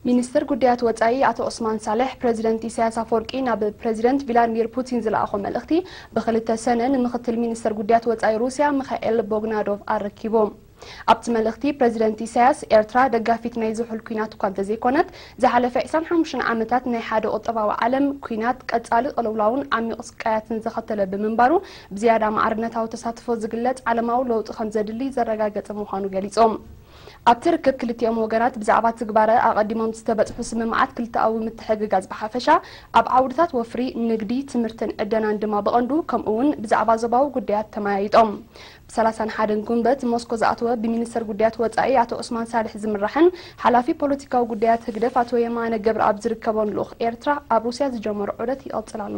ሚኒስትር ጉዳያት ወጻኢ ኣቶ ዑስማን ሳልሕ፣ ፕረዚደንት ኢሳያስ ኣፈወርቂ ናብ ፕረዚደንት ቪላድሚር ፑቲን ዝለኣኾ መልእኽቲ፣ ብክልተ ሰነ ንምክትል ሚኒስትር ጉዳያት ወጻኢ ሩስያ ሚኻኤል ቦግናዶቭ ኣረኪቡ። ኣብቲ መልእኽቲ፣ ፕረዚደንት ኢሳያስ፣ ኤርትራ ደጋፊት ናይ ዝሑል ኲናት እኳ እንተዘይኮነት፣ ዝሓለፈ ዕስራን ሓሙሽተን ዓመታት ናይ ሓደ ቁጠባዊ ዓለም ኲናት፣ ቀጻሊ ቅልውላውን ዓሚቕ ስቃያትን ዘኸተለ ብምንባሩ፣ ብዝያዳ ማዕርነታዊ ተሳትፎ ዝግለጽ ዓለማዊ ለውጢ ከም ዘድሊ ዘረጋገጸ ምዃኑ ገሊጾም። ኣብቲ ርክብ፣ ክልቲኦም ወገናት ብዛዕባ ትግባረ ኣቐዲሞም ዝተበጽሑ ስምምዓት ክልተኣዊ ምትሕግጋዝ ብሓፈሻ፣ ኣብ ዓውድታት ወፍሪ፣ ንግዲ፣ ትምህርትን ዕደናን ድማ ብቐንዱ፣ ከምኡ እውን ብዛዕባ ዞባዊ ጉዳያት ተመያይጦም። ብ ሰላሳን ሓደን ጉንበት ሞስኮ ዝኣተወ ብሚኒስተር ጉዳያት ወጻኢ ኣቶ ዑስማን ሳልሕ ዝምራሕን ሓላፊ ፖለቲካዊ ጉዳያት ህግደፍ ኣቶ የማነ ገብረኣብ ዝርከቦን ልኡኽ ኤርትራ ኣብ ሩስያ ዝጀመሮ ዑደት ይቐጽል ኣሎ።